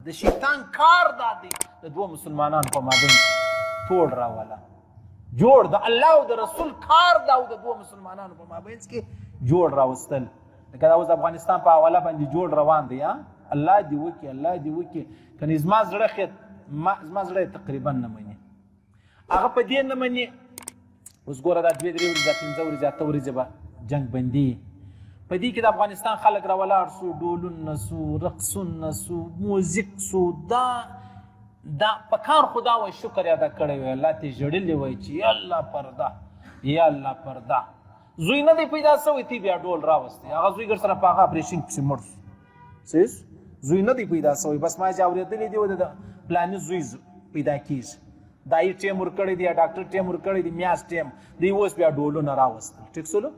د شیطان کار دا دی، د دوو مسلمانانو په مابین توړ راوله. جوړ د الله او د رسول کار دا او د دوو مسلمانانو په مابین کې جوړ راوستل. لکه دا اوس د افغانستان په حواله باندې جوړ روان دی. الله دې وکړي، الله دې وکړي، کنې زما زړه خې زما زړه تقریبا نه مني، هغه په دې نه مني. اوس ګوره دا دوې درې ورځې، پنځه ورځې، اته ورځې به جنګ بندي. په دې کې د افغانستان خلک را ولاړ سو، ډولونه سو، رقصونه سو، موزیک سو. دا دا په کار خدا وای شکر ادا کړی وای، الله ته ژړلې وای چې یا الله پرده، یا الله پرده. زوی نه دی پیدا سوی، تی بیا ډول راوستی، هغه زوی ګر سره په هغه اپریشن پسې مړ سو. صحیح، زوی نه دی پیدا سوی، بس ما چې اورېدلې دی د پلاني زوی پیدا کیږي، دا یې ټیم ورکړی دی، ډاکټر ټیم ورکړی دی، میاشت ټیم دی. اوس بیا ډولونه راوستل، ټیک سولو.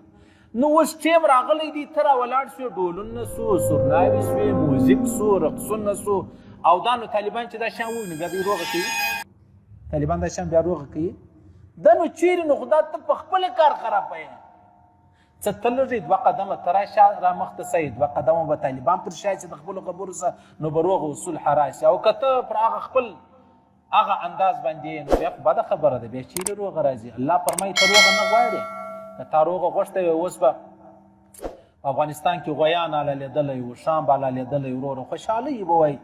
نو اوس ټیم راغلی دی، ته راولاړ سوې، ډولونه سو، سورناوې سوې، موزیک سو، رقصونه سو. او دا نو طالبان چې دا شیان وویني بیا دوی روغه کوي، طالبان دا شیان بیا روغه کوي. دا نو چیرې نو خدا ته په خپله کار خرابوې. څه ته لږې دوه قدمه ته راشه را مخته سه، دوه قدمه به طالبان پر شا چې د خپلو خبرو سه، نو به روغه او صلح راشي. او که ته پر هغه خپل هغه انداز باندې، نو بیا خو بده خبره ده، بیا چیرې روغه راځي؟ الله فرمایي ته روغه نه غواړې، که تا روغه غوښتی وای اوس به په افغانستان کې غویان حلالېدلی و، شام به حلالېدلی، وروره خوشحالي به وای.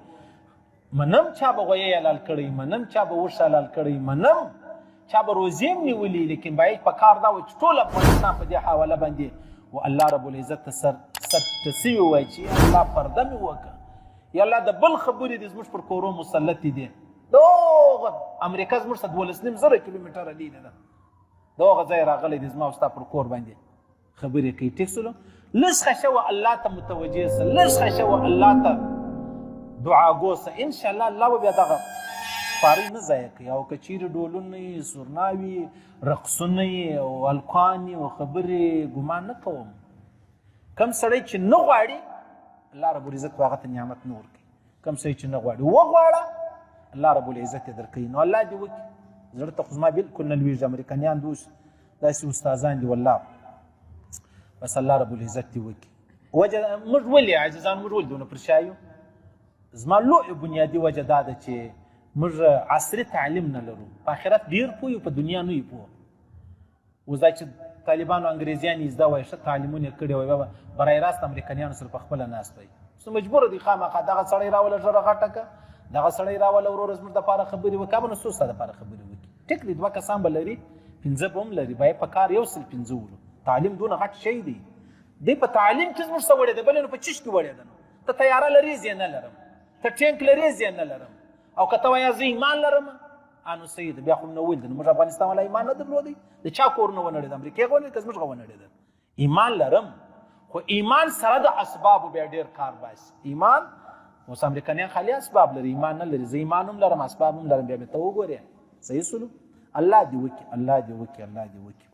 منم چا به غویی حلال کړی، منم چا به اوښ حلال کړی، منم چا به روزې هم نیولي، لیکن باید په کار دا وای چې ټول افغانستان په دې حواله باندې و الله رب العزت ته سر سر ټیټه سوي وای چې الله پرده مې وکړه، یا الله د بل خبرې دې زموږ پر کورو مسلطې دي. دغه امریکا زموږ څخه 12,500 کیلومتره لیرې ده، دغه ځای راغلی دی زما او ستا پر کور باندې خبرې کوي. ټیک سولو. لږ ښه وه الله ته متوجه سه، لږ ښه وه الله ته دعاګو سه، ان شاء الله الله به بیا دغه خوارۍ نه ضایع کوي. او که چیرې ډولونه یې، سورناوي، رقصونه یې او الکان یې او خبرې، ګمان نه کوم کم سړی چې نه غواړي الله رب العزت هغه ته نعمت نه ورکوي. کم سړی چې نه غواړي، وغواړه الله رب العزت یې درکوي. نو الله دې وکړي. زړه ته خو زما بالکل نه لوېږي، امریکنیان دوست داسې استادان دي والله. بس الله رب العزت دې وکړي. وجه موږ ولې عاجزان، موږ ولې دونه پر شا یو؟ زما لویه بنیادي وجه دا ده چې موږ عصري تعلیم نه لرو، په آخرت ډېر پوه یو، په دنیا نه یو پوه. اوس دا چې طالبانو انګریزیان یې زده وای، ښه تعلیمونه یې کړي وای، به برای راست امریکنیانو سره په خپله ناست وای. اوس مجبور دی خامخا دغه سړی راوله ږیره غټه که، دغه سړی راوله وروره زموږ دپاره خبرې وکړه، به نو څو ستا دپاره خبرې وکړي؟ ټیک دی، دوه کسان به لري، پنځه به هم لري، باید په کار یو سل پنځه ولو. تعلیم دونه غټ شی دی، دی په تعلیم کې زموږ څه وړی دی، بل نو په چیش کې وړی دی؟ نو ته طیاره لرې، زه نه لرم، ته ټینک لرې، زه نه لرم، او که ته وایې زه ایمان لرم، انو صحیح ده. بیا خو نو ویل موږ افغانستان ولا ایمان نه درلودی، د چا کور نه ونړېد؟ امریکې غونډې که زموږ ونړېدل؟ ایمان لرم، خو ایمان سره د اسبابو بیا ډیر کار باسي. ایمان اوس امریکنیان خالي اسباب لري، ایمان نه لري. زه ایمان هم لرم، اسباب هم لرم، بیا مې ته وګورې. صحیح سولو. الله دې وکړي، الله دې وکړي، الله دې وکړي.